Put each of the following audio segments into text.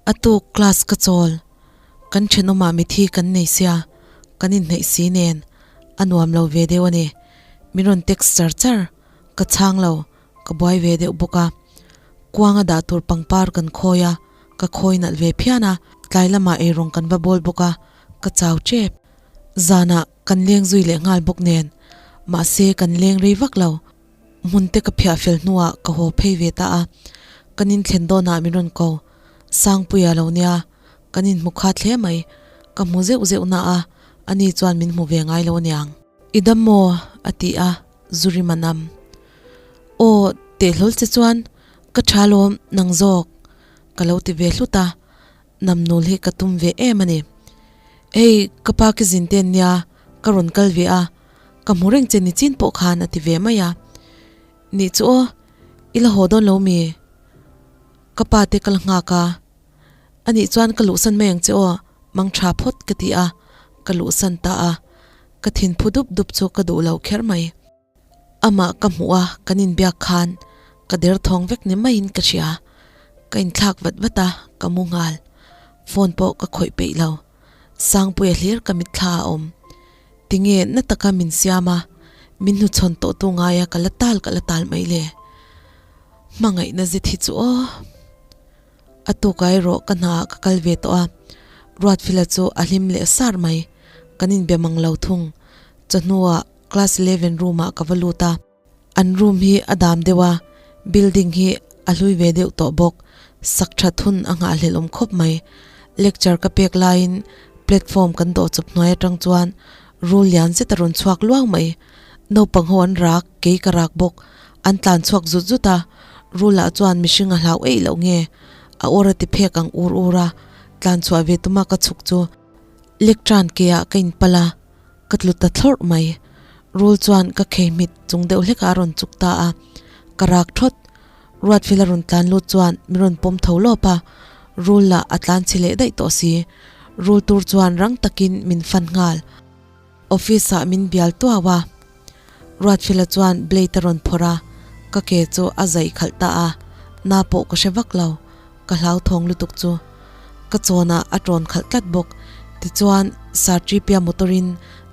A tuk class ka chawl, kan thenawmah mithi kan nei sia, kan inhnaih si nen a nuam lo ve deuh a ni. Min rawn text char char, ka chhang lo, ka buai ve deuh bawk a. Kuanga dah tur pangpar kan khawi a, ka khawi nalh ve phian a, tlai lamah eirawng kan va bawl bawk a, ka chau tep. Zanah kan leng zui leh nghal bawk nen, mahse kan leng rei vak lo. Hmun te ka phiah fel hnuah ka haw phei ve ta a, kan inthlen dawnah min rawn ko. Sangpuia lo nia, kan inhmu khat hle mai. Ka hmu zeuh zeuh na a, ani chuan min hmu ve ngai lo aniang. I dam maw? a ti a, Zurima nam. Aw, tehlawl che chuan ka tha lawm nang zawk, ka lo ti ve hlut a, nam nul hi ka tum ve em a ni. Hei, ka pa ki zin te nia, ka rawn kal ve a, ka hmu reng che nichin pawh khan a ti ve mai a. Nih chu aw, i la haw dawn lo mi? Ka pa te ka la nghak a, a nih chuan ka luhsan mai ang che aw, mang tha phawt ka ti a, ka luhsan ta a, ka thin phu dup dup chu ka duh lo kher mai. Amah ka hmuh a, kan inbiak khan ka derthawng vek ni maiin ka hria. Ka inthlak vat vat a, ka mu nghal. Phone pawh ka khawih peih lo. Sangpuia hlir ka mitthla a awm. Tinge na taka min siam a, min hnuchhawn tawh tu ngaia ka la tal ka la tal mai le. Hmangaihna zet hi chu aw. A tuk ah erawh ka hna ah ka kal ve tawh a, Ruatfila chu a hlim leh sar mai. Kan inbe mang lo thung. Chawhnu ah Class 11 room ah ka va lut a, an room hi a dam deuh a, building hi a hlui ve deuh tawh bawk, sak that hun a nghahhlelh awm khawp mai. Lecture ka pek laiin platform kan dawh chawp hnuai atang chuan rul lian zet a rawn chhuak luau mai. Naupang ho an rak, kei ka rak bawk, an tlan chhuak zut zut a, rul ah chuan mihring a hlau eih loh nge a awr a ti phek ang ur ur a, tlan chhuah ve tuma ka chhuk chu lectern ke ah ka inpal a. Ka tlu ta thlawrh mai. Rul chuan ka khei hmit chung deuh hlek a rawn chuk ta a. Ka rak thawt. Ruatfela rawn tlan lut chuan min rawn pawm tho lawp a. Rul lah a tlan chhe leh daih tawh si. Rul tur chuan rang takin min fan nghal. Office ah min bial tuau a. Ruatfela chuan blade a rawn phawrh a, ka ke chu a zaih khalh ta a. Na pawh ka hre vak lo. Ka hlauthawng lutuk chu ka chawnah a tawn khalh tlat bawk. Tichuan, Sartripia motor-in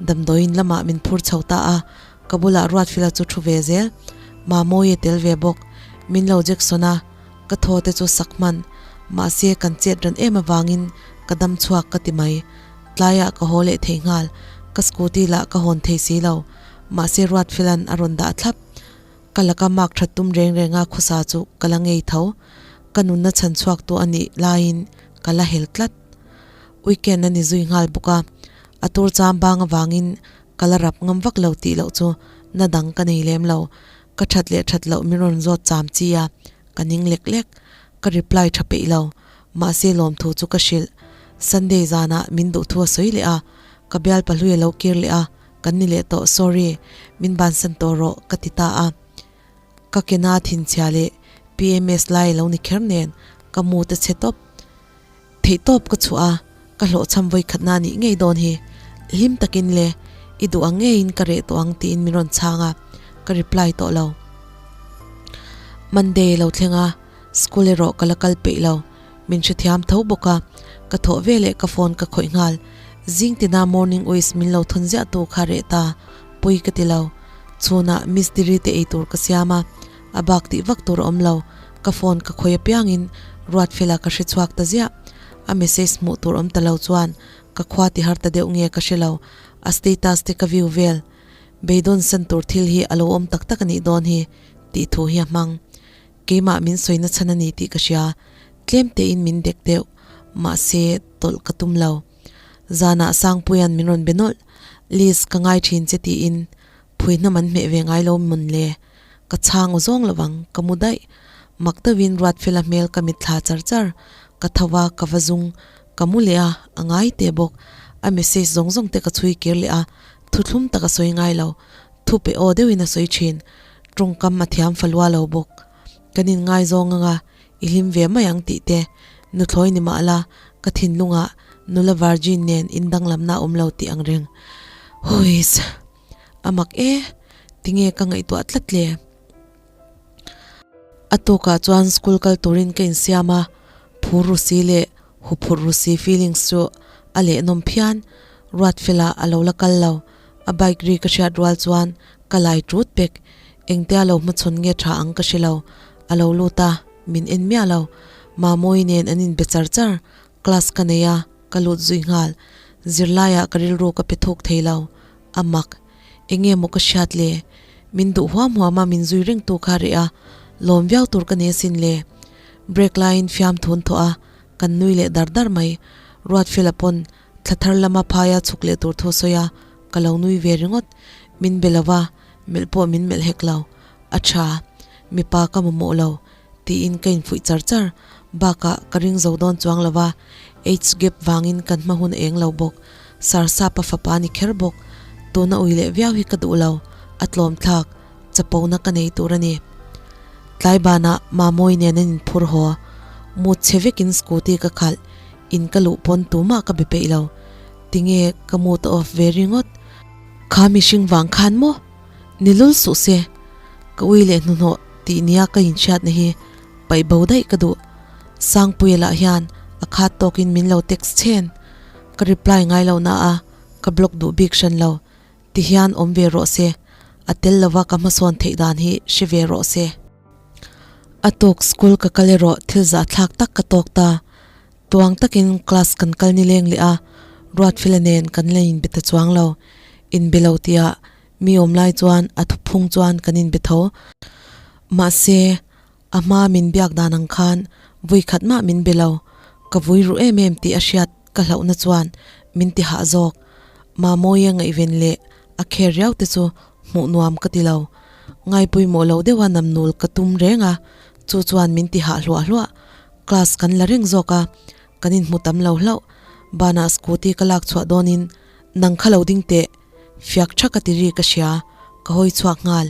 damdawiin lamah min phur chho ta a, ka bulah Ruatfila chu thu ve zel. Mamawia tel ve bawk. Min lo Jackson a, ka thaw te chu sak hman. Mahse, kan chet ran em avangin ka dam chhuak ka ti mai. Tlaiah ka haw leh thei nghal. Ka scooty lah ka hawn thei si lo. Mahse, Ruatfila'n a rawn dah thlap. Ka laka mark that tum reng renga khawsa chu ka la ngei tho. Ka nunna chhan chhuak tu a nih laiin ka la hel tlat. Weekend a ni zui nghal bawk a, a tur cham bang avangin ka la rap ngam vak lo tih loh chu na dang ka nei lem lo. Ka that leh that loh min rawn zawt cham chi a, ka ning lek lek. Ka reply tha peih lo. Mahse lawmthu chu ka hrilh. Sunday zanah min duhthu a sawi leh a, ka bial pahlui a lo kir leh a, Kan ni leh tawh, sorry, min bansan tawh rawh ka ti ta a. Ka kena thinchhia leh PMS lai lo ni kher nen ka mu te chhe tawp. Theih tawp ka chhuah a, ka hlawhchham vawikhatna nih ngei dawn hi. Hlim takin le, i duh ang ngeiin ka reh tawh ang tiin min rawn chhang a, ka reply tawh lo. Monday lo thleng a, school erawh ka la kal peih lo. Min hrethiam tho bawk a, ka thawh veleh ka phone ka khawih nghal. Zing tina morning wish min lo thawn ziah tu kha reh ta, pui ka ti lo. Chhunah mistiri te eitur ka siam a, a bak tih vak tur a awm lo. Ka phone ka khawih apiangin Ruatfela ka hre chhuak ta ziah. A message hmuh tur awm ta lo chuan ka khua ti har ta deuh nge ka hre lo, a status te ka view vel. Beidawn san tur thil hi a lo awm tak tak a nih dawn hi tih thu hi a hmang. Keimah min sawi na chhan a ni tih ka hria, tlem tein min dek deuh, mahse tawlh ka tum lo. Zanah Sangpuia'n min rawn be nawlh, Liz ka ngai thin che tiin phui hnam an hmeh ve ngai lo mawn le, ka chhang aw zawng lovang, ka mu daih. Mak deuhin Ruatfela hmel ka mit thla char char, ka tho a, ka va zung, ka mu leh a, a ngai teh bawk. A message zawng zawng te ka chhui kir leh a, thuthlum tak a sawi ngai lo, thu pe aw deuhin a sawi thin. Tawngkam a thiam falua lo bawk. Kan inngaizawng anga i hlim ve mai ang tih te, nuthlawi ni mah la, ka thinlungah nula virgin nen indanglamna a awm lo tih ang reng. Huiss! A mak e, tinge ka ngaihtuah tlat le? A tukah chuan school kal turin ka insiam a, phur ru si leh. Huphurh ru si feelings chu a lehnawm phian. Ruatfela a lo la kal lo. A bike ri ka hriat rual chuan ka lai tut pek. Engtia lo hmachhawn nge tha ang ka hre lo. A lo lut a, min en miah lo. Mamawii nen an inbe char char. Class ka nei a, ka lut zui nghal. Zirlaiah ka rilru ka pe thuk thei lo. A mak. Enge maw ka hriat le? Min duh huam huam a min zui reng tu kha reh a, lawm viau tur ka nei asin le. Break laiin fiam thun thawh a, kan nui leh dar dar mai. Ruatfela pawn thla thar lama phaia chhuk leh tur thu sawi a, ka lo nui ve ringawt. Min be lo va, melh pawh min melh hek lo. A tha, mipa ka mamawh lo tiin ka infuih char char. Bakah ka ring zo dawn chuang lo va, age gap vangin kan hma hun a eng lo bawk. Sarsapa fapa ni kher bawk. Tuna ui leh viau hi ka duh lo, a tlawm thlak, chapona ka nei tur a ni. Tlai banah Mamawi nen an inphur haw. Mut chhe vekin scooty ka khalh, in ka luh pawn tumah ka be peih lo. Tinge ka mood a off ve ringawt? Kha mihring vang khan maw? Ni lul suh se, ka ui leh hnuhnawh tih nia ka inhriatna hi paih bo daih ka duh. Sangpuia lah hian a khat tawkin min lo text chhen. Ka reply ngai lo na a, ka block duh bik hran lo. Ti hian awm ve rawh se, a tel lova ka hmasawn theih dan hi hre ve rawh se. A tawk school ka kal erawh thil zahthlak tak ka tawk ta. Tuang takin class kan kal nileng leh a, Ruatfela nen kan la inbe ta chuang lo. Inbe lo tihah mi awm lai chuan a thuphung chuan kan inbe tho. Mahse, a hma min biak dan ang khan vui khat mah min be lo. Ka vui ruh em em tih a hriat ka hlauhna chuan min ti hah zawk. Mamawia ngaihven leh a kher riau te chu hmuh nuam ka ti lo. Ngaipawimawh lo deuha namnul ka tum reng a, chu chuan min ti hah hluah hluah. Class kan la reng zawk a, kan inhmu tam lo hlauh. Banah scooty ka lak chhuah dawnin nang kha lo ding teh, fiak tha ka ti ri ka hria, ka hawi chhuak nghal.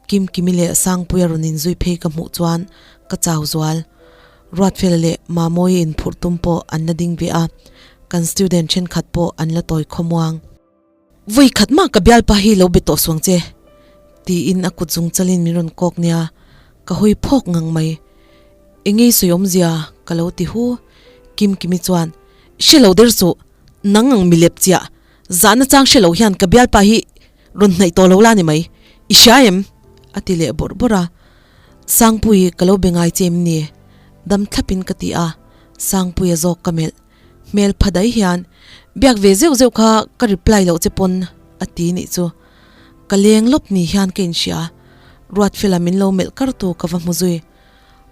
Kimkimi leh Sangpuia rawn inzui phei ka hmuh chuan ka chau zual. Ruatfela leh Mamawia inphurh tum pawh an la ding ve a, kan student thenkhat pawh an la tawi khawmuang. Vawi khat mah ka bialpa hi lo be tawh suang che, tiin a kut zung chalin min rawn kawk nia, ka hawi phawk ngang mai. Engei sawi awmzia ka lo ti hu. Kimkimi chuan, Hre lo der suh, nang ang milep chiah, zahna chang hre lo hian ka bialpa hi rawn hnaih tawh lo la ni mai, i hria em? a ti leh bawrh bawrh a. Sangpui ka lo be ngai che em ni? Dam thlapin ka ti a, Sangpuia zawk ka melh. Hmel pha daih hian, Biak ve zeuh zeuh kha ka reply loh che pawn a ti nih chu. Ka leng lawp ni hian ka inhria. Ruatfela min lo melh kar tu ka va hmu zui.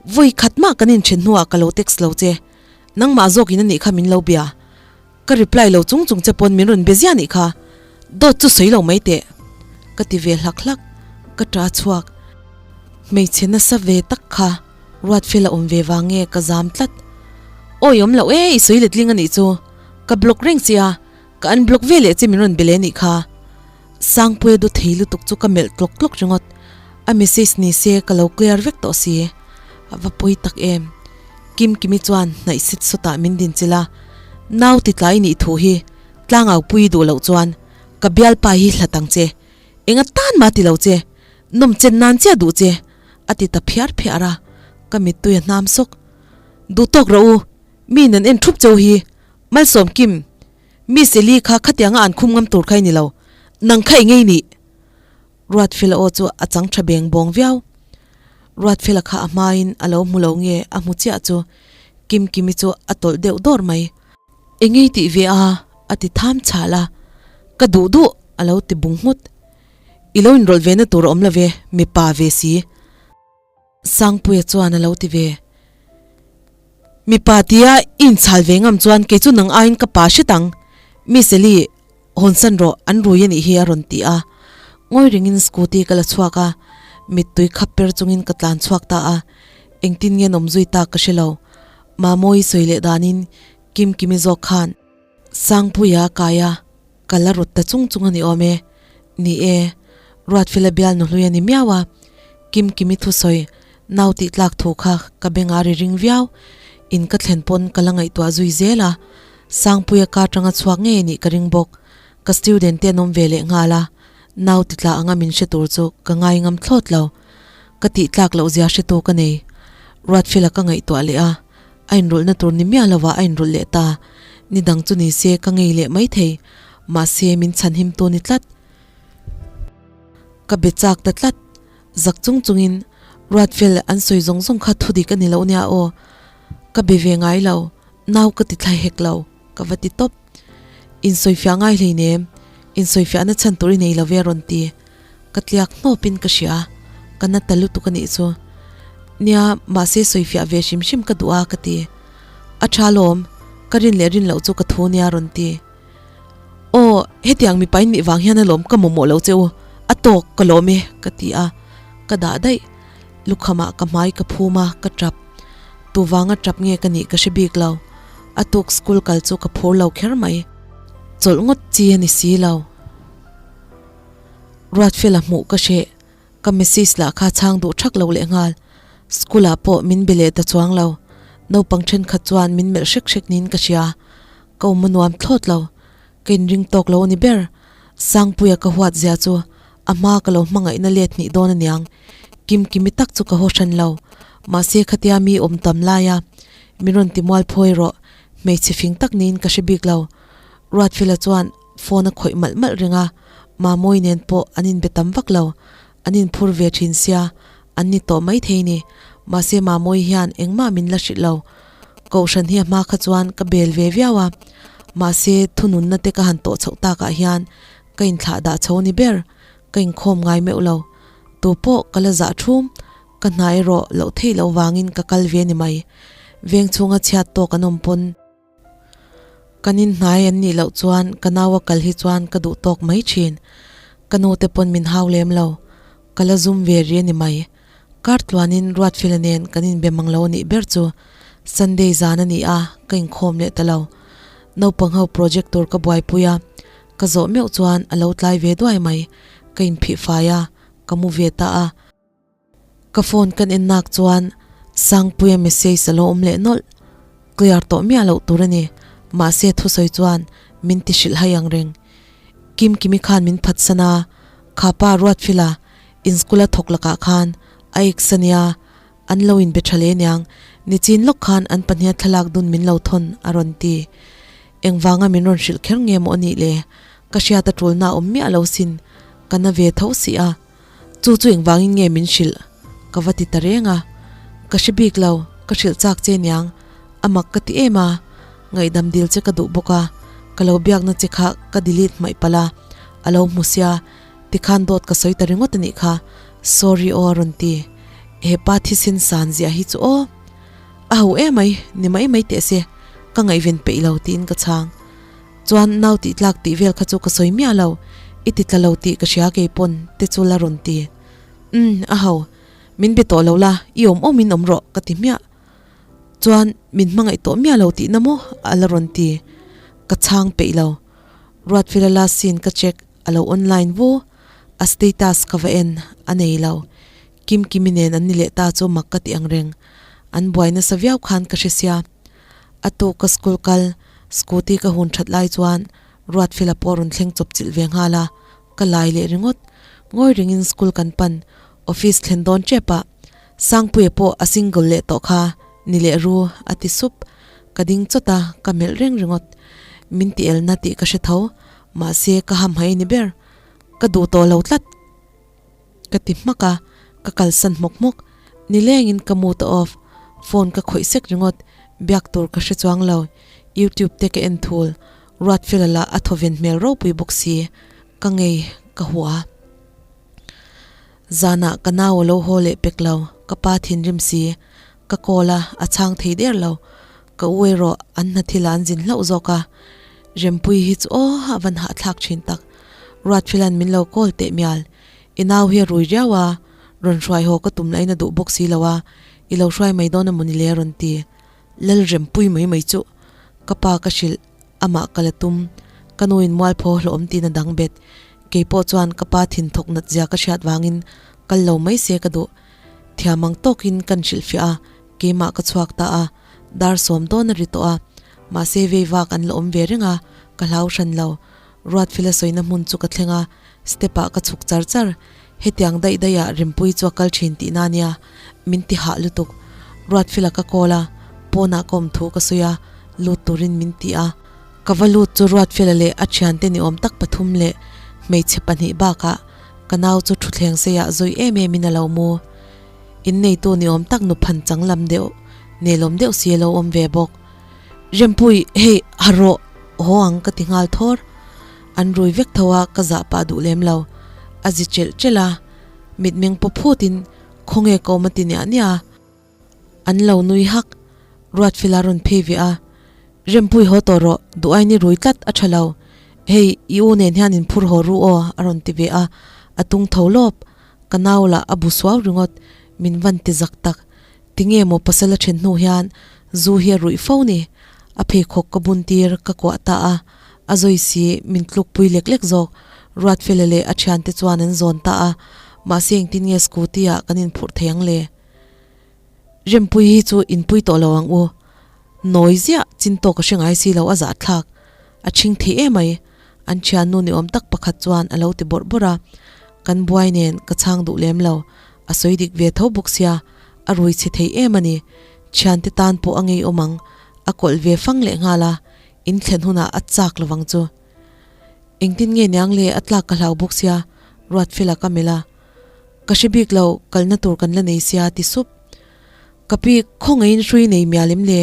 Vawi khat mah kan inthen hnuah ka lo text lo che. Nangmah zawkin a nih kha min lo bia. Ka reply lo chung chung che pawn min rawn be ziah nih kha. Dawt chu sawi lo mai teh. Ka ti ve hlak hlak. Ka ta chhuak. Hmeichhe nasa ve tak kha Ruatfela awm ve vang nge ka zam tlat. Awi awm loh e i sawi letling a nih chu. Ka block reng che a, ka unblock ve leh che min rawn be leh nih kha. Sangpuia du thei lutuk chu ka melh tlawk tlawk ringawt. A message ni se ka lo clear vek tawh si. A va pawi tak em. Kimkimi chuan hnaih sit sawtah min din chilh a, Nau ti tlai nih thu hi tlangau pui duh loh chuan ka bialpa hi hlat ang che. Enga tan mah ti lo che. Nawm chen nan chiah duh che. A ti ta phiar phiar a, ka mittui a hnam sawk. Duh tawk rawh u, mi in an en thup cheu hi. Malsawm Kim, Miss Eli kha khatianga an khum ngam tur kha i ni lo, nang kha i ngei nih? Ruatfela aw chu a chang tha beng bawng viau. Ruatfela kha a hmain a lo hmu lo nge a hmu chiah chu Kimkimi chu a tawlh deuh dawr mai. Engei tih ve a? a ti tham chhal a, Ka duh duh a lo ti bung nghut. I lo inrawlh ve na tur a awm lo ve, mipa ve si. Sangpuia chuan a lo ti ve. Mipa tia i inchhal ve ngam chuan kei chu nang aiin ka pa hret ang. Miss Eli, hawnsan rawh, an rui a nih hi a rawn ti a. Ngawi ringin scooty ka la chhuak a, mittui khap per chungin ka tlan chhuak ta a. Engtin nge an awm zui tak ka hre lo. Mamawii sawi leh danin Kimkimi zawk khan Sangpuia a kai a, ka la rawt ta chung chung a ni awm e. Ni e, Ruatfela bial nuhlui a ni miau a, Kimkimi thusawi nau tih tlak thu kha ka bengah a ri ring viau. In ka thlen pawn ka la ngaihtuah zui zel a, Sangpuia ka atanga chhuak ngei a nih ka ring bawk. Ka student te an awm ve leh nghal a, nau ti tla anga min hre tur chu ka ngai ngam thlawt lo. Ka tih tlak loh zia hretu ka nei. Ruatfela ka ngaihtuah leh a. A inrawlhna tur ni miah lovah a inrawlh leh ta. Ni dang chu ni se ka ngei leh maithei. Mahse min chhanhim tu ni tlat. Ka be chak ta tlat. Zak chung chungin Ruatfel an sawi zawng zawng kha thudik a ni lo nia aw. Ka be ve ngai lo. Nau ka ti thlai hek lo. Ka va ti tawp. Insawifiah ngai hleinem. Insawifiahna chhan tur i nei lo ve a rawn ti. Ka tliak hnawpin ka hria. Ka na ta lutuk a nih chu. Nia, mahse sawifiah ve hrim hrim ka duh a ka ti. A tha lawm, ka rin leh rin loh chu ka thu nia a rawn ti. Aw, hetiang mipa in nih vang hian alawm ka mamawh lo che u. A tawk, ka lawm e ka ti a. Ka dah daih. Lukhamah ka hmai ka phum a, ka tap. Tu vanga tap nge ka nih ka hre bik lo. A tuk school kal chu ka phur lo kher mai. Chawlh ngawt chi a ni si lo. Ruatfela hmuh ka hreh. Ka message lah kha chhang duh thak lo leh nghal. School ah pawh min be leh ta chuang lo. Naupang thenkhat chuan min melh hrek hrek niin ka hria. Ka awm a nuam thlawt lo. Ka inring tawk lo a ni ber. Sangpuia ka huat zia chu a hma ka lo hmangaihna let hnih dawn aniang. Kimkimi tak chu ka haw hran lo. Mahse khatia mi awm tam laia min rawn ti mual phawi rawh hmeichhe fing tak niin ka hre bik lo. Ruatfela chuan phone a khawih malh malh reng a, Mamawi nen pawh an inbe tam vak lo. An inphur ve thin sia, an ni tawh maithei ni. Mahse Mamawi hian engmah min la hrilh lo. Kohhran hi a hma kha chuan ka bel ve viau a, mahse thununna te ka han tawh chhoh takah hian ka inthlah dah chho ni ber, ka inkhawm ngai meuh lo. Tu pawh ka la zah thum, ka hna erawh loh theih loh vangin ka kal ve ni mai. Veng chhunga chhiat tawk an awm pawn. Kan inhnai an nih loh chuan ka naua kal hi chuan ka duh tawk mai thin. Ka nu te pawn min hau lem lo. Ka la zum ve ri a ni mai. Kar tluanin Ruatfela nen kan inbe mang lo a nih ber chu Sunday zan a ni a, ka inkhawm leh ta lo. Naupang ho project tur ka buaipui a, ka zawh meuh chuan a lo tlai ve duai mai. Ka inphih fai a, ka mu ve ta a. Ka phone kan en nak chuan Sangpuia message a lo awm leh nawlh. Clear tawh miah loh tur a ni. Mahse thusawi chuan min ti hrilh hai ang reng. Kimkimi khan min phatsan a, Khapa Ruatfila in school a thawk lakah khan a ex a nia, an lo inbe tha hle niang, nichin lawk khan an pahniha thlalak dun min lo thawn a rawn ti. Engvanga min rawn hrilh kher nge maw a nih le? Ka hriat a tulna a awm miah lo sin, ka na ve tho si a. Chu chu engvangin nge min hrilh? Ka va ti ta reng a. Ka hre bik lo, ka hrilh chak che niang. A mak ka ti em a, ngaihdam dil che ka duh bawk a, ka lo biakna che kha ka delete hmaih palh a, a lo hmu sia, tikhan dawt ka sawi ta ringawt a nih kha, sorry aw a rawn ti. He pa thisen san ziah hi chu aw. A ho emai, ni mai mai teh se, ka ngaihven peih lo tiin ka chhang. Chuan nau tih tlak tih vel kha chu ka sawi miah lo, i ti tla lo tih ka hria kei pawn te chu la rawn ti. Umm a ho, min be tawh lo la, i awm awm in awm rawh ka ti hmiah. Chuan min hmangaih tawh miah lo tihna maw a la rawn ti. Ka chhang peih lo. Ruatfela last scene ka check a lo online vu, a status ka va en a nei lo. Kimkimi nen an ni leh ta chu mak ka ti ang reng. An buai nasa viau khan ka hre sia. A tuk ka school kal Scooty ka hun that lai chuan Ruatfela pawh rawn thleng chawp chilh ve nghal a, ka lai leh ringawt. Ngawi ringin school kan pan, office thlen dawn tep ah Sangpuia pawh a single leh tawh kha ni leh ru a ti sup. Ka ding chawt a, ka melh reng ringawt. Min ti elna tih ka hre tho, mahse ka hamhaih a ni ber. Ka duh tawh lo tlat. Ka ti hmak a, ka kalsan hmawk hmawk. Nilengin ka mood a off, phone ka khawih sek ringawt, biak tur ka hre chuang lo. YouTube te ka en thul, Ruatfela lah a thawven hmel ropui bawk si, ka ngei ka hua. Zanah ka nau a lo haw leh pek lo, ka pa thinrim si, ka call a, a chhang thei der lo. Ka u erawh an hna thil ah an zin hlauh zawk a, Rempuii hi chu aw a van hahthlak thin tak. Ruatfila'n min lo call teh mial. I nau hi a rui riau a, rawn hruai haw ka tum lahin a duh bawk si lo a, i lo hruai mai dawn emaw ni le a rawn ti. Lal Rempuii mai mai chu ka pa ka hrilh, amah ka la tum. Ka nuin mualpho hlawhawm tiin a dang bet. Keipawh chuan ka pa thin thawk nat zia ka hriat vangin kal lo mai se ka duh. Thiam ang tawkin kan hrilhfiah a, keimah ka chhuak ta a. Dar sawm dawn a ri tawh a, mahse vei vak an la awm ve reng a, ka hlau hran lo. Ruatfela sawina hmun chu ka thleng a, step ah ka chhuk char char. Hetiang daih daih ah Rinpuii chu a kal thin tihna ania, min ti hah lutuk. Ruatfela ka call a, Pawnah ka awm thu ka sawi a, lut turin min ti a. Ka va lut chu Ruatfela leh a thiante ni awm tak pathum leh hmeichhe pahnih bakah ka nau chu thutthleng seiah zawi em em in a lo mu. Inneitu ni awm tak nuphan chang lam deuh nelawm deuh si a lo awm ve bawk. Rempui, hei ha rawh, haw ang ka ti nghal thawr. An rui vek tho a, ka zah pah duh lem lo. A zi chelh chelh a, mitmeng paw phutin khawnge ka awm a ti niah niah a. An lo nui hak, Ruatfela rawn phei ve a, Rempui haw tawh rawh, duh aini rui tlat a tha lo. Hei, i u nen hian inphur haw ru aw a rawn ti ve a, a tung tho lawp. Ka nau lah a bu suau ringawt, min van ti zak tak. Tinge maw pasal a then hnu hian zu hi a ruih fo ni? A pheikhawk ka bun tir ka kuah ta a, a zawi si min tluk pui lek lek zawk. Ruatfela leh a thiante chuan an zawn ta a, mahse engtin nge scooty ah kan inphurh thei ang le? Rempui hi chu inpui tawh lo ang u. Nawi ziah chin tawk a hre ngai si lo a zahthlak. A chhing thei emai. An thiannu ni awm tak pakhat chuan a lo ti bawrh bawrh a. Kan buai nen ka chhang duh lem lo. A sawi dik ve tho bawk sia, a rui chhe thei em a ni. Thiante tan pawh a ngeiawm ang. A kawlh ve fang leh nghal a, in thlen hunah a chak lovang chu. Engtin nge niang le a tlak ka hlau bawk sia, Ruatfela ka melh a. Ka hre bik lo, kalna tur kan la nei sia ti sup. Ka pi khawngaihin hrui nei mial em le,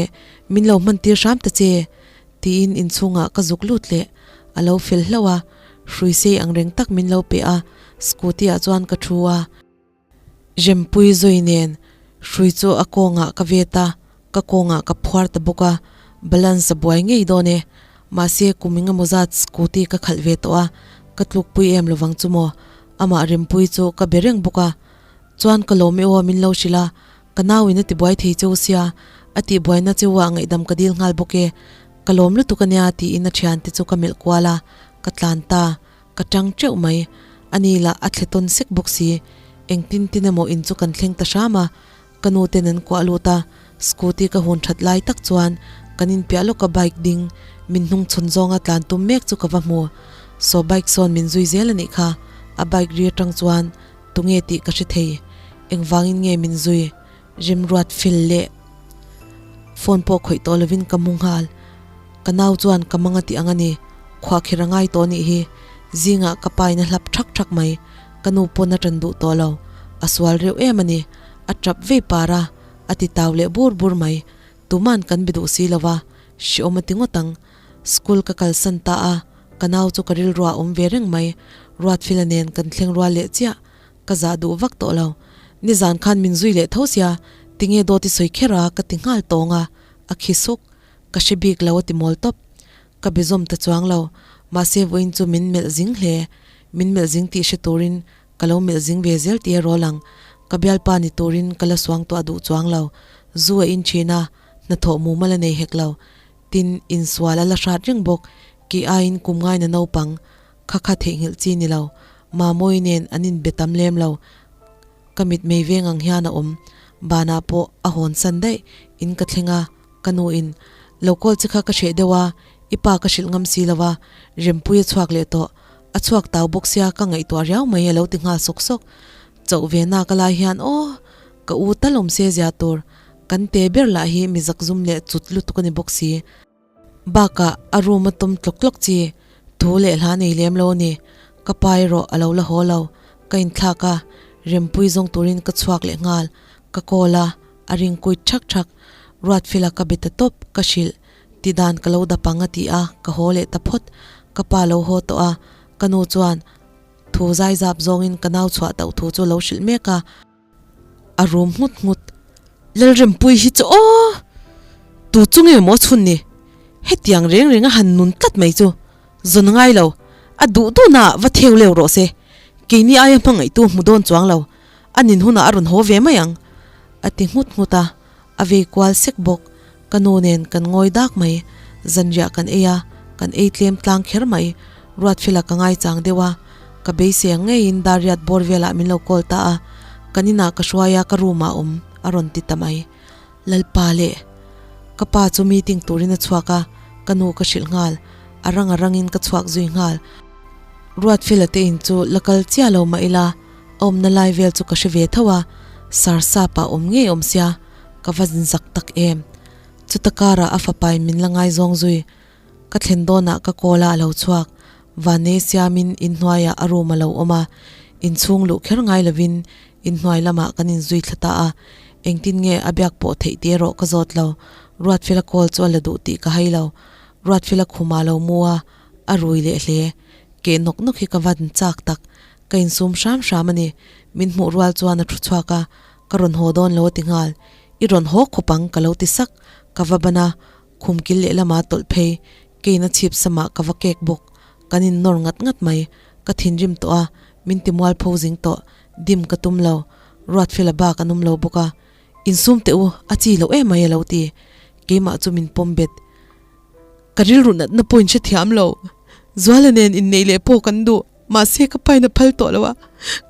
min lo hman tir hram ta che, tiin inchhungah ka zuk lut leh. A lo fel hlauh a, hrui sei ang reng tak min lo pe a, scooty ah chuan ka thu a. Rempui zawi nen hrui chu a kawngah ka vet a, ka kawngah ka phuar ta bawk a, balance a buai ngei dawn e. Mahse kum engemaw zat scooty ka khalh ve tawh a, ka tlukpui em lovang chu maw? Amah Rempui chu ka be reng bawk a, chuan ka lawm e aw min lo hrilh a, ka nau in a tibuai thei cheu sia, a tihbuaina cheu ah ngaihdam ka dil nghal bawk e, ka lawm lutuk ania tiin a thiante chu ka melh kual a, ka tlan ta. Ka tang teuh mai. Ani lah a thle tawn sek bawk si. Engtin tin emaw in chu kan thleng ta hram a. Ka nu ten an kuah lut a, scooty ka hun that lai tak chuan kan inpiah lawka bike ding min hnung chhawn zawnga tlan tum mek chu ka va hmu. Saw bike sawn min zui zel a nih kha. A bike ri atang chuan tunge tih ka hre thei. Engvangin nge min zui? Remruat fel leh phone pawh khawih tawh lovin ka mu nghal. Ka nau chuan ka mang a tih ang a ni, khuahkhir a ngai tawh nih hi. Zingah ka pa in a hlap thak thak mai, ka nu pawn a tan duh tawh lo. A sual reuh em a ni, a tap vei par a, a ti tau leh bur bur mai. Tuman kan be duh si lo va, hreawm a ti ngawt ang. School ka kalsan ta a, ka nau chu ka rilruah a awm ve reng mai. Ruatfila nen kan thleng rual leh chiah. Ka zah duh vak tawh lo. Nizan khan min zui leh tho sia, tinge dawt i sawi kher a ka ti nghal tawng a, a khi suk. Ka hre bik lo a ti mawl tawp. Ka be zawm ta chuang lo. Mahse vawiin chu min melh zing hle. Min melh zing tih hre turin ka lo melh zing ve zel tih erawh lang. Ka bialpa ni turin ka la suang tuah duh chuang lo. Zu a in thin a, hnathawh mumal a nei hek lo. Tin, insual a la hrat reng bawk. Kei aiin kum ngaina naupang kha kha theihnghilh chi ni lo. Mamawi nen an inbe tam lem lo. Ka mitmei veng ang hian a awm. Banah pawh a hawn san daih in ka thleng a, ka nu in lo call che kha ka hreh deuh a, i pa ka hrilh ngam si lo a, Rempui a chhuak leh tawh. A chhuak tau bawk sia ka ngaihtuah riau mai a lo ti nghal sawk sawk. Chauh ve nak a lai hian aw, ka u tal awm se zia tur. Kan te ber lah hi mi zakzum leh cut lutuk a ni bawk si. Bakah a room a tum tlawk tlawk chi, thu leh hla nei lem lo a ni. Ka pa erawh a lo la haw lo. Ka inthlak a, Rempui zawng turin ka chhuak leh nghal. Ka call a, a ring kuit thak thak. Ruatfela ka be ta tawp, ka hrilh. Tidan ka lo dap ang a ti a, ka haw leh ta phawt. Ka pa lo haw tawh a, ka nu chuan thu zaizap zawngin ka nau chhuah tauh thu chu lo hrilh mek a. A rum nghut nghut. Lalrempui hi chu aw! Tu chu nge maw chhun ni? Hetiang reng reng a han nun tlat mai chu zawn ngai lo, a duh duhna ah va theu leu rawh se. Keini aia hmangaihtu hmu dawn chuang lo, a nin hunah a rawn haw ve mai ang. A ti nghut nghut a, a vei kual sek bawk. Ka nu nen kan ngawi dak mai. Zanriah kan ei a, kan ei tlem tlang kher mai. Ruatfela ka ngaichang deuh a, ka beisei ang ngeiin Dariat bawr velah min lo call ta a, kan inah ka hruai a, ka room ah awm a rawn ti ta mai. Lalpa leh ka pa chu meeting turin a chhuak a, ka nu ka hrilh nghal, a rang a rangin ka chhuak zui nghal. Ruatfela te in chu la kal chiah lo mah ila, a awmna lai vel chu ka hre ve tho a, Sarsap ah awm ngei awm sia, ka va zak tak em. Chuta karah a fapain min la ngaizawng zui. Ka thlen dawnah ka call a a lo chhuak. Vannei siamin inhnuaiah a room a lo awm a, inchhung luh kher ngai lovin inhnuai lamah kan inzui thla ta a. Engtin nge a biak pawh theih tih erawh ka zawt lo. Ruatfela call chu a la duh tih ka hai lo. Ruatfela khumah a lo mu a, a rui leh hle. Keh nawk nawk hi ka van chak tak. Ka insum hram hram a ni. Min hmuh rual chuan a thu chhuak a, ka rawn haw dawn lo a ti nghal. I rawn haw khawp ang ka lo ti sak. Ka va ban a, khum kil lehlamah tawlh phei. Keina chhip samah ka va kek bawk. Kan innawr ngat ngat mai. Ka thinrim tawh a, min ti mualpho zing tawh. Dim ka tum lo. Ruatfela bak an awm lo bawk a. Insum teh u, a chi loh em mai a lo ti. Keimah chu min pawm bet. Ka rilru natna pawh in hrethiam lo. Zuala nen inneih leh pawh kan duh. Mahse ka pain a phal tawh lo a,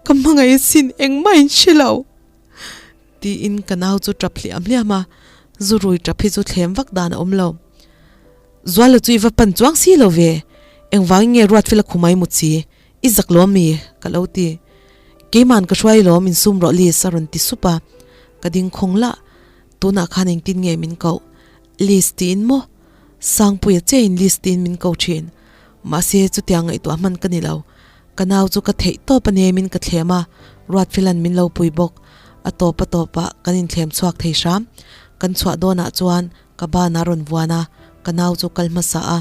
ka hmangaih asin engmah in hre lo. Tiin ka nau chu tap hliam hliam a, zu rui tap hi chu thlem vak dan a awm lo. Zuala chu i va pan chuang si lo ve, engvangin nge Ruatfela khumai mut si, i zak lawm mi? ka lo ti. Keiman ka hruai lawm insum rawh Liz a rawn ti sup a, ka ding khawng lah. Tunah khan engtin nge min koh? Liz tiin maw? Sangpuia chein Liz tiin min ko thin. Mahse chutiang ngaihtuah hman ka ni lo. Ka nau chu ka theih tawp a nemin ka thlem a, Ruatfila'n min lo pui bawk. A tawp a tawpah kan inthlem chhuak thei hram. Kan chhuah dawnah chuan ka ban a rawn vuan a, ka nau chu kal hmasa a,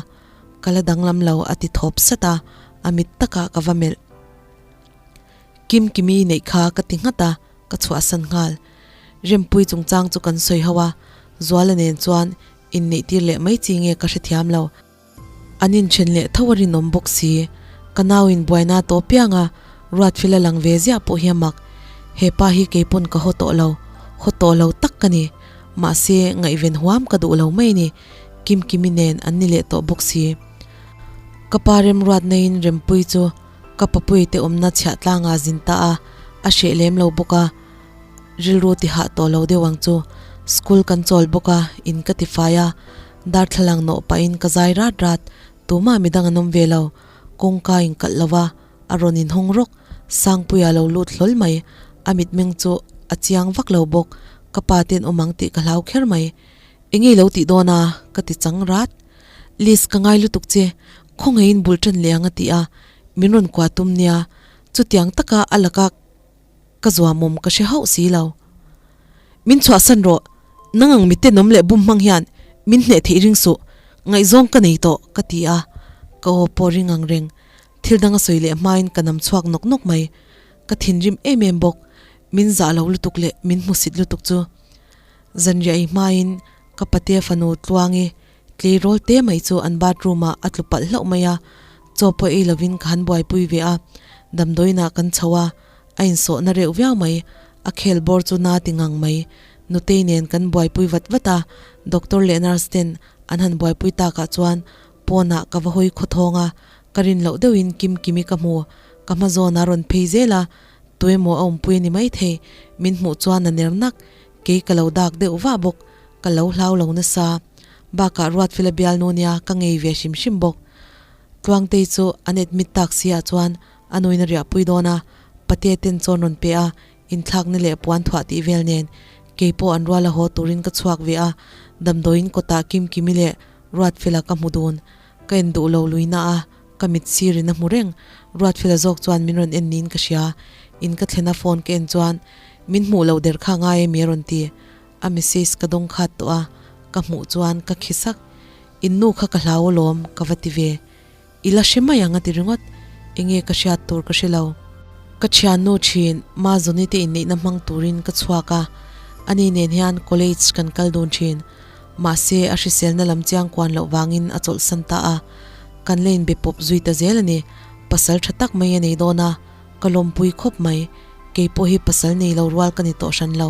ka la danglam lo a ti thawp sat a, a mit takah ka va melh. Kim Kimi neih kha ka ti nghat a, ka chhuahsan nghal. Rempui chungchang chu kan sawi ho a, Zuala nen chuan inneihtir leh mai chi nge ka hrethiam lo. An inthen leh tho a rinawm bawk si. Ka nau in buaina tawh piang a, Ruatfila lang ve ziah pawh hi a mak. He pa hi keipawn ka haw tawh lo, haw tawh lo tak ka ni. Mahse, ngaihven huam ka duh lo mai ni. Kimkimi nen an ni leh tawh bawk si. Ka pa remruat naiin Rempui chu ka papui te awmna chhiah tlangah zin ta a, a hreh lem lo bawk a. Rilru ti hah tawh lo deuh ang chu. School kan chawl bawk a, in ka ti fai a. Darthlalang nawh pahin ka zai rat rat, tumah midang an awm ve lo. Kawngka in kalh lo va, a rawn inhawng rawk. Sangpuia lo lut hlawl mai. A mitmeng chu a chiang vak lo bawk. Ka pa ten awm ang tih ka hlau kher mai. Enge i lo tih dawn a? ka ti chang rat. Liz ka ngai lutuk che, khawngaihin bul tan leh ang a ti a, min rawn kuah tum nia. Chutiang taka a laka Ka zuamawm ka hre hauh si lo. Min chhuahsan rawh, nang ang mitenawm leh bum hmang hian min hneh theih ring suh, ngaihzawng ka nei tawh ka ti a, ka aw pawh ring ang reng. Thil dang a sawi leh hmain ka nam chhuak nawk nawk mai. Ka thinrim em em bawk, min zah lo lutuk leh min hmusit lutuk chu. Zanriah ei hmain ka patea fanu Tluangi Tleirawl te mai chu an bathroom ah a tlu palh hlauh mai a, chaw pawh ei lovin ka han buaipui ve a, damdawiin ah kan chho a, a insawhna reuh viau mai, a khel bawr chu na ti ngang mai. Nutei nen kan buaipui vat vat a, doctor leh nurse ten an han buaipui takah chuan pawnah ka va hawi khawthawng a, ka rin loh deuhin Kimkimi ka hmu, ka hma zawn a rawn phei zel a, tuemaw a awmpui a ni maithei, min hmuh chuan a ner nak, kei ka lo dak deuh vah bawk. Ka lo hlau lo nasa. Bakah Ruatfela bialnu nia ka ngei ve hrim hrim bawk. Tluangtei chu an admit tak si ah chuan a nuin a riahpui dawn a, Patea ten chawn rawn pe a, inthlakna leh puan thuah tih vel nen keipawh an ruala haw turin ka chhuak ve a, damdawiin kawtah Kimkimi leh Ruatfela ka hmu dun. Ka en duh lo lui na a, ka mit sirin a hmu reng. Ruatfela zawk chuan min rawn en niin ka hria. In ka thlena phone ka en chuan min hmuh loh der kha ngai emi a rawn ti. A message ka dawng khat tawh a, ka hmuh chuan ka khi sak. In nu kha ka hlau alawm ka va ti ve. I la hre mai ang a ti ringawt. Enge ka hriat tur ka hre lo. Ka thiannu thin Mazawni te inneihna hmang turin ka chhuak a, ani nen hian college kan kal dun thin. Mahse a hriselna lam chiang kuan loh vangin a chawlhsan ta a, kan la inbe pawp zui ta zel a ni. Pasal tha tak mai a nei dawn a. Ka lawmpui khawp mai, kei pawh hi pasal nei lo rual ka ni tawh hran lo,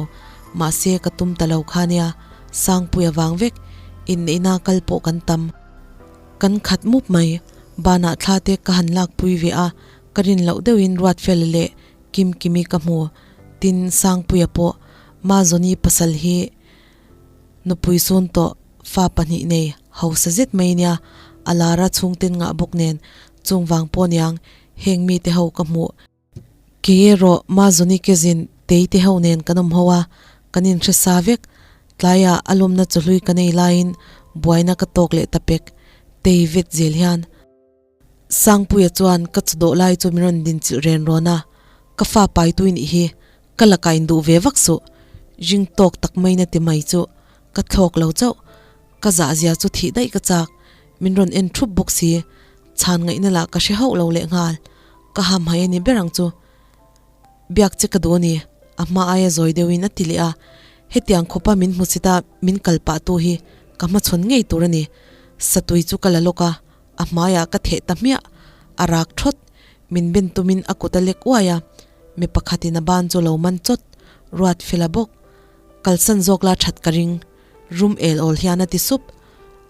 mahse ka tum ta lo kha nia, Sangpuia vang vek, inneihna kal pawh kan tam. Kan khat mup mai, banah thla te ka han lakpui ve a, ka rin loh deuhin Ruatfela leh Kimkimi ka hmu, tin Sangpuia pawh Mazawni pasal hi nupui sun tawh fa pahnih nei hausa zet mai nia, a lar a chhungten ngah bawk nen chung vang pawh niang Heng mite ho ka hmuh. Kei erawh Mazawni kezin Tei te ho nen kan awm ho a, kan inhre sa vek. Tlaiah a lawmna chawhlui ka nei laiin buaina ka tawk leh ta pek, tei vet zel hian. Sangpuia chuan ka chawdawh lai chu min rawn dinchilh ren rawn a, ka fa paitui nih hi ka lakah in duh ve vak suh, ring tawk tak maina ti mai chu ka thlawk lo chauh, ka zahzia chu thih daih ka chak, min rawn en thup bawk si, chhan ngaihna lah ka hre hauh lo lehnghal, ka hamhai a ni ber ang chu. Biak che ka duh a ni, a hma aia zawi deuhin a ti leh a, hetiang khawpa min hmu chita min kal pah tu hi ka hmachhawn ngei tur a ni. Satui chu ka la lawk a, a hmaiah ka theh ta hmiah, a rak thawt, min ben tumin a kut a lek uai a, mi pakhatin a ban chu lo man chawt, ruat fel a bawk. Kalsan zawk la that ka ring, rum el awl hian a ti sup.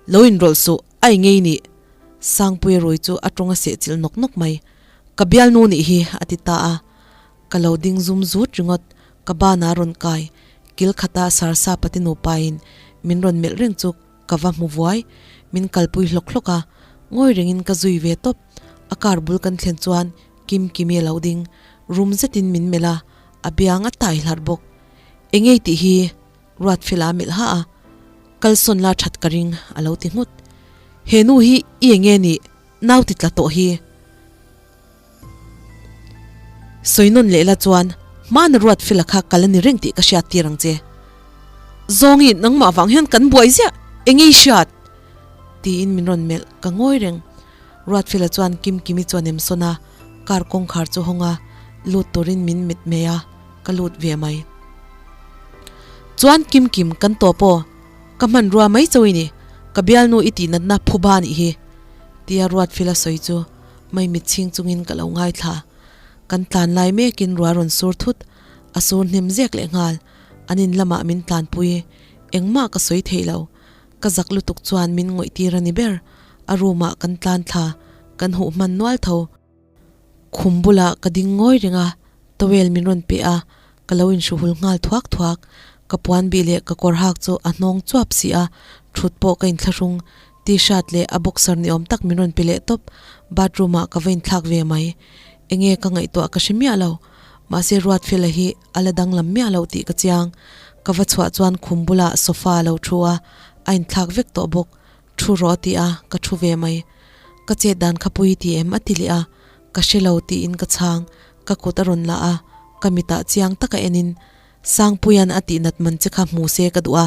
Lo inrawlh suh, a i ngei nih! Sangpuia rui chu a tawng a sehchilh nawk nawk mai. Ka bialnu nih hi a ti ta a, ka lo ding zum zut ringawt, ka banah rawn kai, kil khata Sarsa pati nupain min rawn melh reng chu ka va hmu vuai, min kalpui hlawk hlawk a, ngawi rengin ka zui ve tawp, a car bul kan thlen chuan Kim Kimi a lo ding, rum zetin min melh a, a biang a tai hlarh bawk. Engei tih hi Ruatfela a melh ha a, kalsawn la that ka ring a lo ti nghut. He nu hi i enge nih? Nau ti tla tawh hi. Sawi nawn leh la chuan hmana Ruatfela kha kal a ni reng tih ka hriat tir ang che. Zawngi nangmah vang hian kan buai ziah, enge i hriat? Tiin min rawn melh ka ngawi reng. Ruatfela chuan Kimkimi chuan em sawn a, car kawngkhar chu hawng a, lut turin min mit mei a, ka lut ve mai. Chuan Kimkim kan tawp aw, ka hmanrua mai chauh i ni, ka bialnu i tihnatna phuba nih hi, tia Ruatfela sawi chu maimit chhing chungin ka lo ngaithla. Kan tlan lai mekin rua rawn sur thut, a sur hnem zek leh nghal, an in lamah min tlanpui, engmah ka sawi thei lo, ka zak lutuk chuan min ngawih tir a ni ber, a room ah kan tlan thla, kan huh hman nual tho. Khum bulah ka ding ngawi reng a, towel min rawn pe a, ka lo inhruhul nghal thuak thuak. Ka puan bih leh ka kawr hak chu a hnawng chuap si a, thut pawh ka inthlahrung. T-shirt leh a boxer ni awm tak min rawn pe leh tawp, bathroom ah ka va inthlak ve mai. Enge ka ngaihtuah ka hre miah lo. Mahse Ruatfela hi a la danglam miah lo tih ka chiang. Ka va chhuah chuan khum bulah sofa a lo thu a, a inthlak vek tawh bawk. Thu rawh a ti a, ka thu ve mai. Ka chet dan kha pui ti em a ti leh a, ka hre lo tiin ka chhang, ka kut a rawn la a, ka mitah chiang taka enin Sangpuia'n a tih nat man che kha hmu se ka duh a,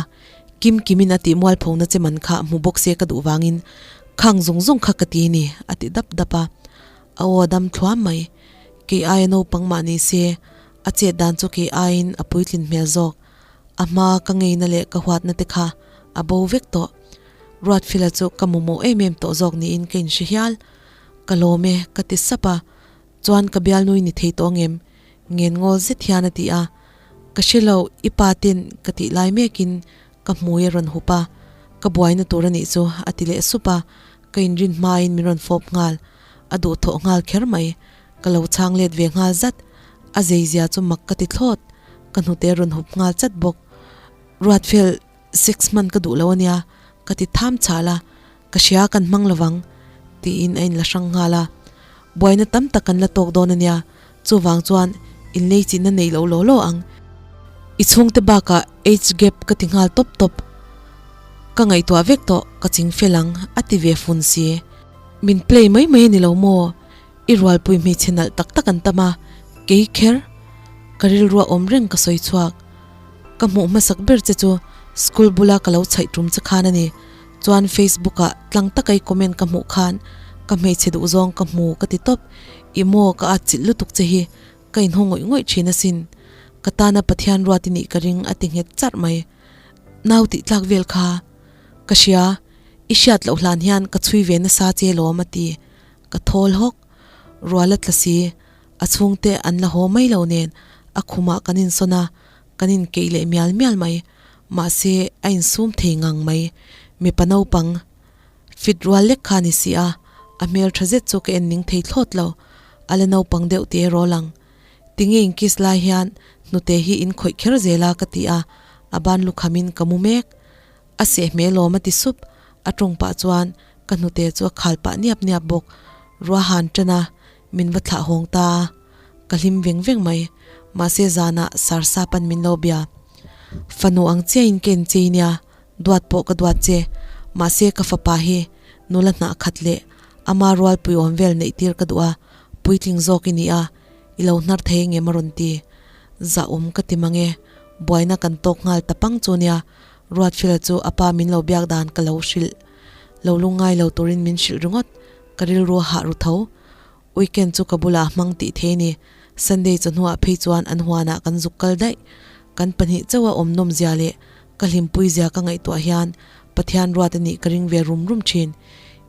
Kim Kimin a tih mualphona che man kha hmu bawk se ka duh vangin khang zawng zawng kha ka ti ni a ti dap dap a, a aw a dam thluam mai. Kei aia naupang mah ni se, a chet dan chu kei aiin a puitlin hmel zawk. A hma ka ngeina leh ka huatna te kha a bo vek tawh. Ruatfela chu ka mamawh em em tawh zawk niin ka inhre hial. Ka lawm e, ka ti sap a. Chuan ka bialnui ni thei tawh ngem? Ngen ngawl zet hian a ti a. Ka hre lo, i pa ten ka tih lai mekin ka hmui a rawn hup a. Ka buaina tur a nih chu, a ti leh sup a. Ka inrin hmain min rawn fawp nghal. A duhthawh nghal kher mai. Ka lo chhang let ve nghal zat. A zeizia chu mak ka ti thlawt. Ka hnute a rawn hup nghal chat bawk. Ruatfel sex hman ka duh lo ania, ka ti tham chhal a, ka hria kan hmang lovang, tiin a inla hrang nghal a. Buaina tam tak kan la tawk dawn ania, chuvang chuan inlei chinna nei lo law law ang. I chhungte bakah age gap ka ti nghal tawp tawp. Ka ngaihtuah vek tawh, ka ching fel ang, a ti ve fun si. Min play mai mai a ni lo maw? I rualpui hmeichhe nalh tak tak an tam a, kei kher ka rilrua awm reng ka sawi chhuak. Ka hmuh hmasak ber che chu school bula ka lo chhaih tum che khan a ni. Chuan Facebook ah tlang taka i comment ka hmuh khan ka hmeichhe duh zawng ka hmu ka ti tawp. I maw ka atchilh lutuk che hi ka inhaw ngawih ngawih thin asin. Ka tana Pathian ruat i nih ka ring a ti nghet charh mai. Nau tih tlak vel kha ka hria, i hriat loh hlan hian ka chhui ve nasa che lawm a ti. Ka thawl hawk. Rual a tla si, a chhungte an la haw mai lo nen a khumah kan insawn a, kan inkeih leh mial mial mai. Mahse, a insum thei ngang mai. Mipa naupang fit rual lek kha a ni si a, a hmel tha zet chu ka en ning thei thlawt lo. A la naupang deuh tih erawh lang. Tinge in kiss lai hian hnute hi in khawih kher zel a ka ti a, a ban lukhamin ka mu mek. A seh hmel awm a ti sup, a tawng pah chuan ka hnute chu a khal pah niap niap bawk. Ruahan tan a, min va thlah hawng ta a, ka hlim veng veng mai. Mahse zanah Sarsa pan min lo bia. Fanu ang chiahin ka en che i nia, duat pawh ka duat che. Mahse ka fapa hi nula hnah khat leh ama rualpui awm vel neih tir ka duh a, puitling zawk i ni a, i lo hnar thei engem a rawn ti. Zahawm ka ti mang e, buaina kan tawk nghal ta pang chu nia, Ruatfela chu a pa min lo biak dan ka lo hrilh. Lo lungngai lo turin min hrilh ringawt, ka rilru a hah ru tho. Weekend chu ka bulah a hmang tih thei a ni. Sunday chawhnuah phei chuan an huanah kan zuk kal daih. Kan pahnih chauha awm nawm zia leh ka hlimpui zia ka ngaihtuah hian Pathian ruat a nih ka ring ve rum rum thin.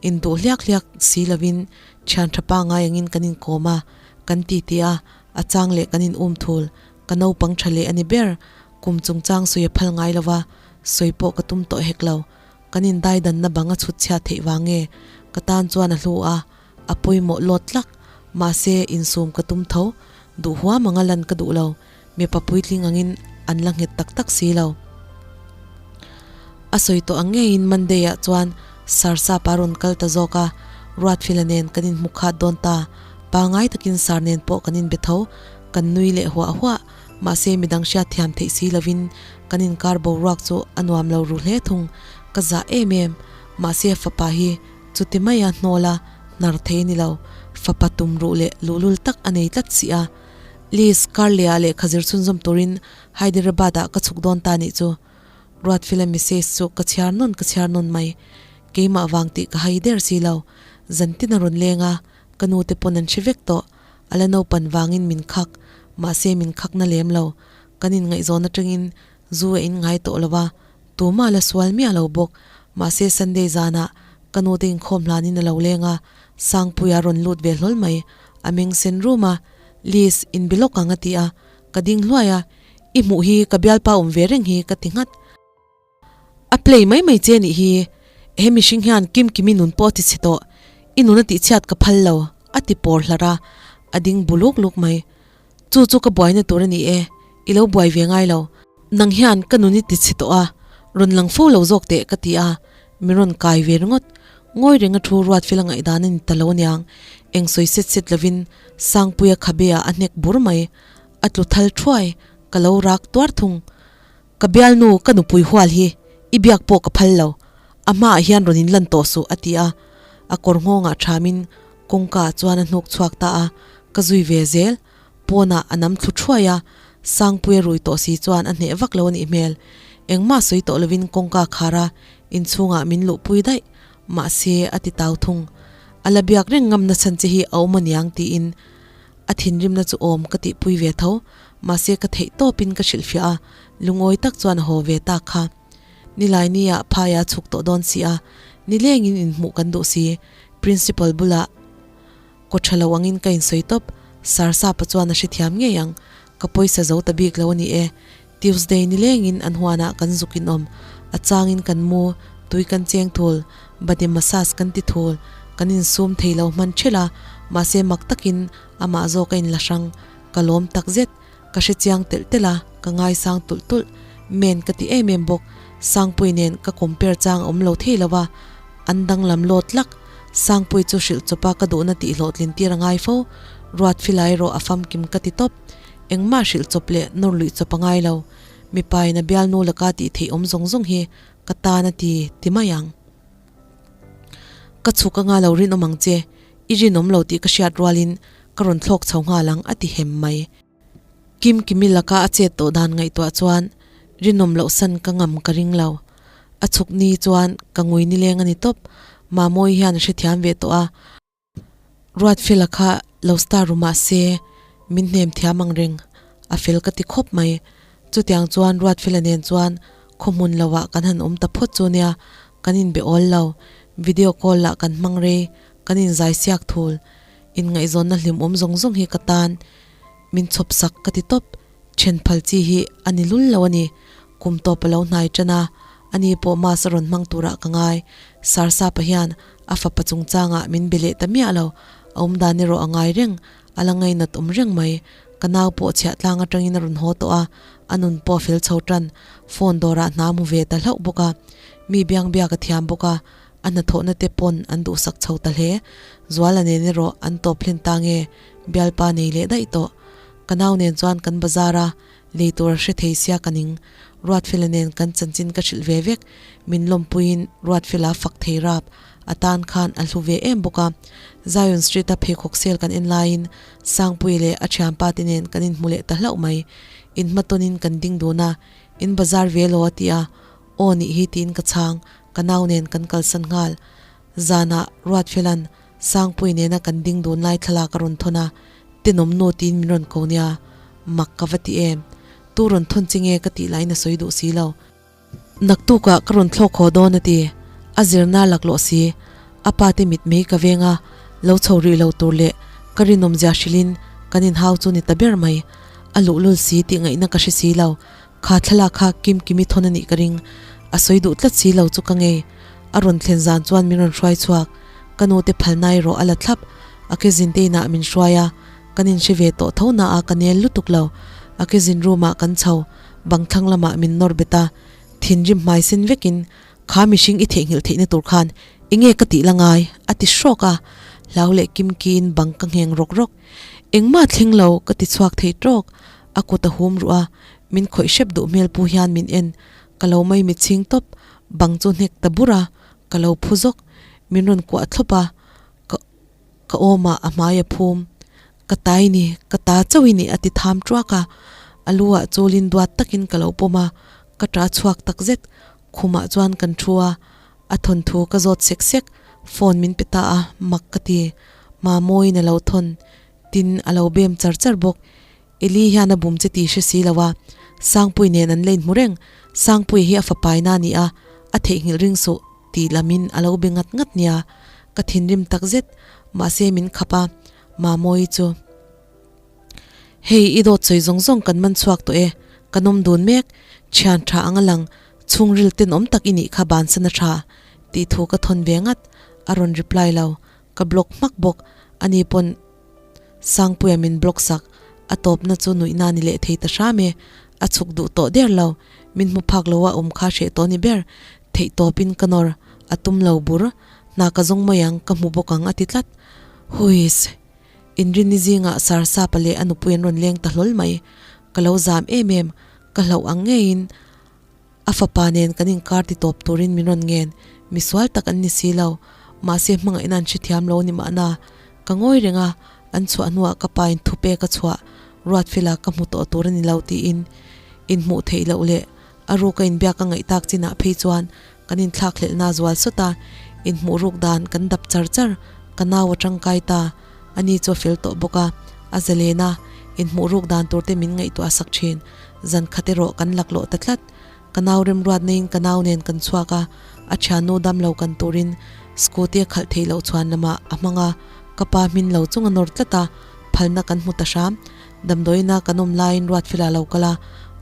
Induh hliak hliak si lovin thian tha pangai angin kan inkawm a, kan titi a, a chang leh kan in um thul. Ka naupang tha leh a ni ber. Kum chungchang sawi a phal ngai lova, sawi pawh ka tum tawh hek lo. Kan indaidanna bang a chhut chhiat theih vang nge? Ka tan chuan a hlu a. A pawimawh lawt tlak, mahse insum ka tum tho, duh huam anga lan ka duh lo, mipa puitling angin an la nghet tak tak si lo. A sawi tawh ang ngeiin Monday ah chuan Sir Sapa rawn kal ta zawk a, Ruatfela nen kan inhmu khat dawn ta, pangai takin Sir nen pawh kan inbe tho, kan nui leh huah huah, mahse midang hriat thiam theih si lovin kan inkar boruak chu a nuam lo ru hle thung, ka zah em em, mahse fapa hi Chuti maia hnawla hnar thei ni lo, fapa tum ruh leh luhlul tak a nei tlat si a. Liz, Karleh ah lehkha zir chhunzawm turin Hyderabad ah ka chhuk dawn ta nih chu. Ruatfila message chu ka chhiar nawn ka chhiar nawn mai. Keimah vang tih ka hai der si lo. Zantin a rawn leng a, ka nu te pawn an hre vek tawh. A la naupan vangin min khak, mahse min khak na lem lo. Kan inngaihzawn atangin zu a inngai tawh lo a, Tumah la sual miah lo bawk. Mahse Sunday zanah ka nute inkhawm hlanin a lo leng a, Sangpuia rawn lut ve hlawl mai. A meng sen rum a, Liz, inbe lawk ang a ti a. Ka ding hluai a, I hmuh hi ka bialpa awm ve reng hi ka ti nghat. A play mai mai che nih hi, he mihring hian Kimkimi nun pawh a ti chhe tawh, i nun a tihchhiat ka phal lo, a ti pawr hlarh a, a ding bu luk luk mai. Chu chu ka buaina tur a ni e, i lo buai ve ngai lo. Nang hian ka nun i ti chhe tawh a, rawn lang fo lo zawk teh ka ti a, min rawn kai ve ringawt. Ngawi renga thu ruat fel a ngaihdan a ni ta lo aniang, eng sawi set set lovin Sangpuia khabe ah a hnek bur mai. A tlu thal thuai, ka lo rak tuar thung. Ka bialnu ka nupui hual hi i biak pawh ka phal lo, a hmaah hian rawn inlan tawh suh a ti a, a kawr nghawngah thamin kawngka ah chuan a hnuk chhuak ta a, ka zui ve zel, pawnah a nam thlu thuai a, Sangpuia rui tawh si chuan a hneh vak lo a nih hmel, engmah sawi tawh lovin kawngka khar a, inchhungah min luhpui daih, mahse a ti tau thung, a la biak reng ngamna chhan che hi a awm aniang tiin A thinrimna chu awm ka tihpui ve tho, mahse ka theih tawpin ka hrilhfiah a, lungawi tak chuan a haw ve tak kha. Nilai nia phaia chhuk tawh dawn si a, nilengin inhmuh kan duh si, Principal bulah kaw tha lo angin ka insawi tawp, Sir Sapa chuan a hrethiam ngei ang, ka pawisa zo ta bik lo a ni e. Tuesday nilengin an huanah kan zuk inawm, a changin kan mu, tui kan cheng thul, body massage kan ti thul, kan insum thei lo hman ṭhelh a, mahse mak takin amah zawk a inla hrang, ka lawm tak zet, ka hre chiang telh telh a, ka ngaisang tulh tulh, men ka ti em em bawk, Sangpui nen ka compare chang a awm lo thei lo a, an danglam lawt lak, Sangpui chu hrilh chawpa ka duhna tih hlawhtlin tir a ngai fo, Ruatfila erawh a famkim ka ti tawp. Engmah hrilh chawp leh nawr luih chawp a ngai lo. Mipa in a bialnu laka tih theih awm zawng zawng hi ka tan a ti ti mai ang. Ka chhuk anga lo rinawm ang che, i rinawm lo tih ka hriat rualin ka rawn thlawk chho nghal ang a ti hem mai. Kim Kimi laka a chet tawh dan ngaihtuah chuan rinawm loh san ka ngam ka ring lo. A chhuk ni chuan ka ngui nileng a ni tawp. Mamawii hian a hrethiam ve tawh a. Ruatfela kha lo star ru mah se min hnem thiam ang reng, a fel ka ti khawp mai. Chutiang chuan Ruatfela nen chuan khaw hmun lo ah kan han awm ta phawt chu nia, kan inbe awl lo. Video call lah kan hmang rei, kan inzai siak thul. Inngaihzawnna hlimawm zawng zawng hi ka tan min chhawp sak ka ti tawp. Then phal chi hi a ni lul lo a ni. Kum tawp a lo hnai tan a, ani pawh mass a rawn hmang turah ka ngai. Sarsapa hian a fapa chungchangah min be leh ta miah lo, a awm dan erawh a ngai reng, a la ngainat awm reng mai. Ka nau pawh chhiah tlang atangin a rawn haw tawh a, a nun pawh a fel chho tan. Phone dawrah hna a hmu ve ta hlauh bawk a, mi biang biak a thiam bawk a, a hnathawhna te pawn an duhsak chho ta hle. Zuala nen erawh an tawp hlen ta nge, bialpa nei leh daih tawh. Ka nau nen chuan kan bazar a, lei tur a hre thei sia ka ning. Ruatfela nen kan chanchin ka hrilh ve vek. Min lawmpuiin Ruatfela fak thei rap a tan khan a hlu ve em bawk a. Zion Street a pheikhawk sale kan en laiin Sangpuii leh a thianpa te nen kan inhmu leh ta hlauh mai. Inhmatawnin kan ding dun a, In bazar ve lo a ti a, Aw nih hi tiin ka chhang, ka nau nen kan kalsan nghal. Zanah Ruatfela'n Sangpuii nena kan ding dun lai thlalak a rawn thawn a, Tenawm nu tiin min rawn ko nia, mak ka va ti em. Tu rawn thawn chi nge ka tih laiin a sawi duh si lo. Naktukah ka rawn thlawk haw dawn a ti. A zirna laklawh si. A pa te mit mei ka veng a, lo chho rih lo tur leh ka rinawmzia hrilhin kan inhau chu ni ta ber mai. A luhlul si tih ngaihna ka hre si lo. Kha thlalak kha Kimkimi thawn a nih ka ring. A sawi duh tlat si lo chu ka ngei. A rawn thlen zan chuan min rawn hruai chhuak. Ka nu te phalna erawh a la thlap. A ke zin te inah min hruai a, kan inhre ve tawh tho na a ka nel lutuk lo. A ke zin room ah kan chho. Bang thlang lamah min nawr bet a, thinrim hmai sen vekin, Kha mihring i theihnghilh theihna tur khan enge ka tih la ngai? a ti hrawk a, hlau leh kim kiin bang ka ngheng rawk rawk. Engmah thleng lo ka ti chhuak thei tawk, a kut a hum ruh a, min khawih hrep duh hmel pu hian min en, ka lo mai mit chhing tawp, bang chu hnek ta bur a, ka lo phu zawk, min rawn kuah thlawp a, ka ka awmah a hmai a phum. Ka ta i ni, ka ta chauh i ni a ti tham tuak a, a lu ah chulin duat takin ka lo pawm a, ka ta chhuak tak zet. Khumah chuan kan thu a, a thawnthu ka zawt sek sek, phone min pe ta a, mak ka ti. Mamawiin a lo thawn, tin a lo bem char char bawk. Eli hian a bum che tih hre si lo a, Sangpui nen an la inhmu reng, Sangpui hi a fapaina a ni a, a theihnghilh ring suh tih lamin a lo be ngat ngat nia, ka thinrim tak zet, mahse min khap a, Mamawi chu, Hei i dawt sawi zawng zawng kan man chhuak tawh e, kan awm dun mek, thian tha ang a lang, chhungril tenawm tak i nih kha bansan a tha, tih thu ka thawn ve ngat, a rawn reply lo, ka block hmak bawk, ani pawn Sangpuia min block sak, a tawpna chu nuihna ni leh thei ta hram e, a chhuk duh tawh der lo, min hmu phak lo a awm kha hreh tawh ni ber, theih tawpin ka nawr, a tum lo bur, hna ka zawng mai ang, ka hmu bawk ang a ti tlat. Huiss! Inrinni zingah Sarsapa leh a nupui an rawn leng ta hlawl mai, ka lo zam em em, ka hlauh ang ngeiin a fapa nen kan inkar ti tawp turin min rawn ngen, misual tak an ni si lo, mahse hmangaihna an hrethiam lo ni mahna, ka ngawi reng a, an chhuah hnuah ka pa in thupe ka chhuah, Ruatfela ka hmu tawh tur a ni lo tiin inhmuh theih loh leh a ruka inbiak a ngaih tak chinah phei chuan kan inthlakhlelhna zual sawt a, inhmuh ruk dan kan dap char char, ka nau a tangkai ta, ani chu a fel tawh bawk a, a zalen a, inhmuh ruk dan tur te min ngaihtuah sak thin, zan khat erawh kan laklawh ta tlat, ka nau remruat neiin ka nau nen kan chhuak a, a thiannu damlo kan turin scooty a khalh theih loh chhuan lamah a hmang a, ka pa hmin lo chung a nawr tlat a, phalna kan hmu ta hram. Damdawiina kan awm laiin Ruatfela lo kal a,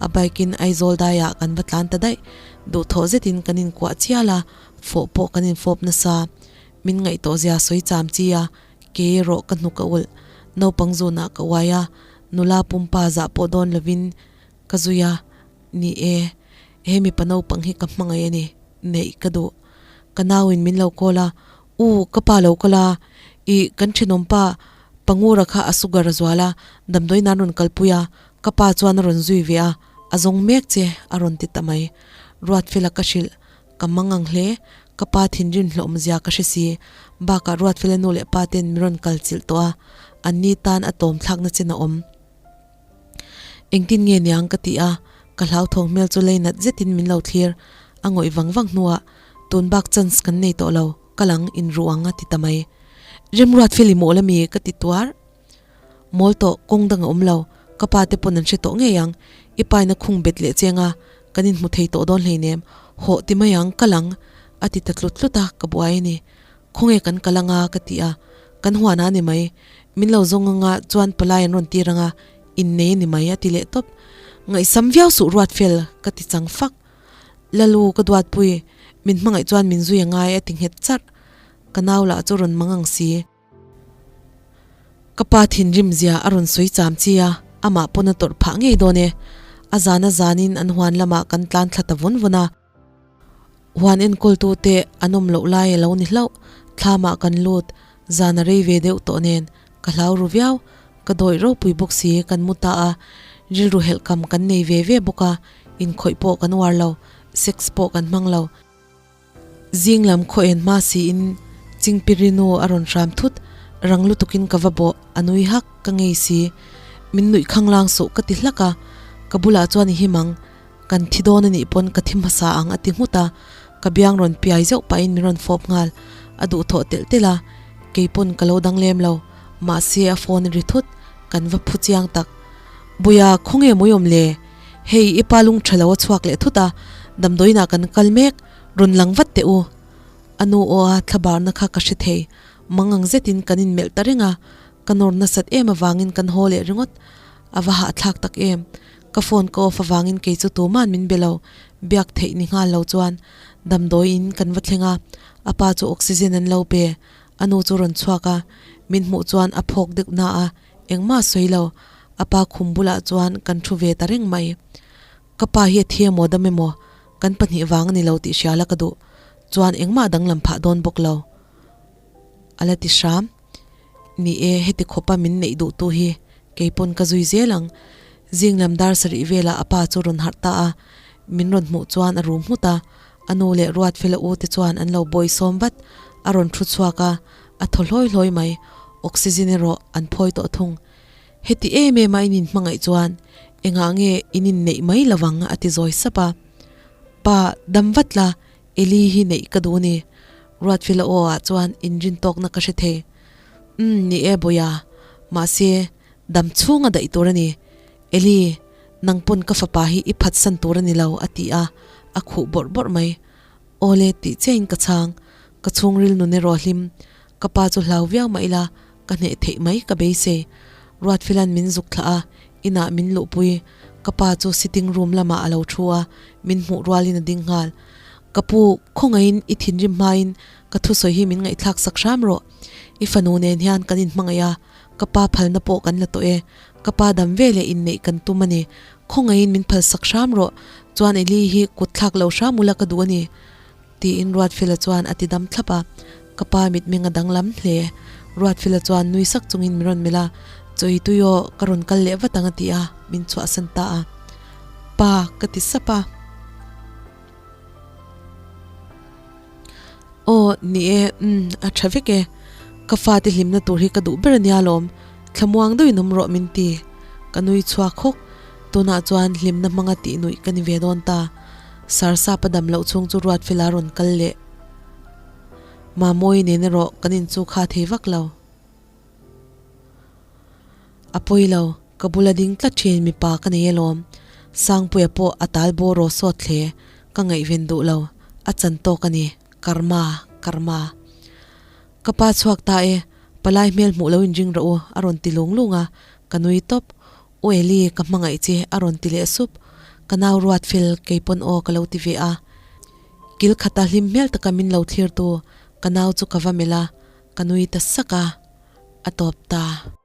a bike in Aizawl daiah kan va tlan ta daih. Duhthawh zetin kan inkuah chial a, fawh pawh kan infawp nasa. Min ngaih tawh zia sawi cham chi a, ke erawh ka hnuk a ulh. Naupang zunah ka uai a, nula pumpa zah pawh dawn lovin ka zui a, ni e, he mipa naupang hi ka hmangaih a ni, neih ka duh. Ka nauin min lo call a, U, ka pa lo kal a, ih, kan thenawmpa Pangura kha a sugar a zual a, damdawi nan rawn kalpui a, ka pa chuan a rawn zui ve a, a zawng mek che, a rawn ti ta mai. Ruatfela ka hrilh, ka mang ang hle, ka pa thinrim hlawm zia ka hre si, bakah Ruatfela nu leh pa ten min rawn kal chilh tawh a, an ni tan a tawm thlakna chen a awm. Engtin nge niang ka ti a, ka hlauthawng hmel chu lei nat zetin min lo thlir, a ngawih vang vang hnuah tun bak chance kan nei tawh lo, ka lang inruh ang a ti ta mai. Remruat fel i mawl ami ka ti tuar. Mawl tawh kawng dang a awm lo, ka pa te pawn an hre tawh ngei ang, i pa in a khung bet leh cheng a, kan inhmu thei tawh dawn hleinem, hawh ti mai ang, ka lang a ti ta tlut tlut a, ka buai a ni. Khawnge kan kal anga ka ti a, kan huan a ni mai, min lo zawng anga chuan palai an rawn tir anga innei a ni mai a ti leh tawp. Ngaihsam viau suh ruat fel ka ti chang fak. Lalu ka duatpui, min hmangaih chuan min zui angai a ti nghet charh. Ka nau lah chu rawn mang ang si. Ka pa thinrim zia a rawn sawi cham chi a, amah pawn a tawrh phah ngei dawn e. A zan a zanin an huan lamah kan tlan thla ta vawn vawn a. Huan enkawltute an awm loh lai a lo ni hlauh, thlamah kan lut, zan a rei ve deuh tawh nen ka hlau ru viau, ka dawih ropui bawk si kan mu ta a, rilru helhkam kan nei ve ve bawk a, Inkhawih pawh kan uar lo, sex pawh kan hmang lo. Zing lam khaw en hma siin Chingpiri nu a rawn hram thut, rang lutukin ka va bawh, a nui hak, ka ngei si. Min nuih khanglang suh ka ti hlak a, ka bulah chuan i him ang, kan thi dawn a nih pawn ka thi hmasa ang a ti nghut a, ka biang rawn piai zeuh pahin min rawn fawp nghal, a duhthawh telh telh a, kei pawn ka lo dang lem lo, mahse a phone a ri thut, kan va phu chiang tak. Buia, khawnge mawi awm le? Hei i pa lung tha lo a chhuak leh thut a, damdawiinah kan kal mek, rawn lang vat teh u. A nu aw a thlabarna kha ka hre thei, mangang zetin kan inmelh ta reng a, ka nawr nasat em avangin kan haw leh ringawt. A va hahthlak tak em. Ka phone ka off avangin kei chu tuman min be lo, biak theih ni nghal lo chuan damdawiin kan va thleng a, a pa chu oxygen an lo pe, a nu chu rawn chhuak a, min hmuh chuan a phawk deuh na a, Engmah sawi lo, a pa khum bulah chuan kan thu ve ta reng mai. Ka pa hi a thi emaw dam emaw, kan pahnih vang a ni lo tih hria la ka duh chuan engmah danglam phah dawn bawk lo. A la ti hram. Ni e, heti khawpa min neih duh tu hi kei pawn ka zui zel ang. Zing lam dar sarih velah a pa chu rawn harh ta a, min rawn hmuh chuan a rum nghut a, a nu leh Ruatfela u te chuan an lo bawi sawm vat, a rawn thu chhuak a, A thaw hlawi hlawi mai, oxygen erawh an phawi tawh thung. Heti em em a in inhmangaih chuan engah nge in inneih mai lovang a ti zawi sap a. Pa, dam vat la, Eli hi neih ka duh a ni. Ruatfela aw ah chuan inrin tawkna ka hre thei. Umm, ni e Bawiha, mahse dam chhung a daih tur a ni. Eli, nang pawn ka fapa hi i phatsan tur a ni lo a ti a, a khuh bawrh bawrh mai. Awle tih chiahin ka chhang, ka chhungril nun erawh hlim, ka pa chu hlau viau mah ila ka hneh theih mai ka beisei. Ruatfila'n min zuk thlah a, inah min luhpui, ka pa chu sitting room lamah a lo thu a, min hmuh rualin a ding nghal. Ka pu, khawngaihin i thinrim hmain ka thusawi hi min ngaihthlak sak hram rawh. I fanu nen hian kan inhmangaih a, ka pa phalna pawh kan la tawh e. Ka pa dam veleh inneih kan tum a ni. Khawngaihin min phal sak hram rawh, chuan Eli hi kut thlak lo hram ula ka duh a ni, tiin Ruatfela chuan a ti dam thlap a. Ka pa mitmeng a danglam hle. Ruatfela chuan nui sak chungin min rawn melh a, Chaw i tui aw, ka rawn kal leh vat ang a ti a, min chhuahsan ta a. Pa, ka ti sap a. Aw, ni e, umm, a tha vek e. Ka fate hlimna tur hi ka duh ber a nia lawm. Thlamuang deuhin awm rawh min ti. Ka nui chhuak hawk. Tunah chuan hlimna hmanga tih nuih ka ni ve dawn ta. Sarsap a dam loh chhung chu Ruatfela rawn kal leh. Mamawii nen erawh kan inchu kha thei vak lo. A pawi lo, ka bula ding tlat thin mipa ka nei alawm. Sangpuia pawh a tal bawr aw sawt hle, ka ngaihven duh lo, a chan tawk a ni, karma, karma. Ka pa chhuak ta e, palai hmel hmuh lo inring rawh u, a rawn ti lung lung a, ka nui tawp. U Eli, ka hmangaih che, a rawn ti leh sup. Ka nau ruat fel, kei pawn aw ka lo ti ve a. Kil khata hlim hmel taka min lo thlir tu, ka nau chu ka va melh a, ka nui ta sak a, a tawp ta.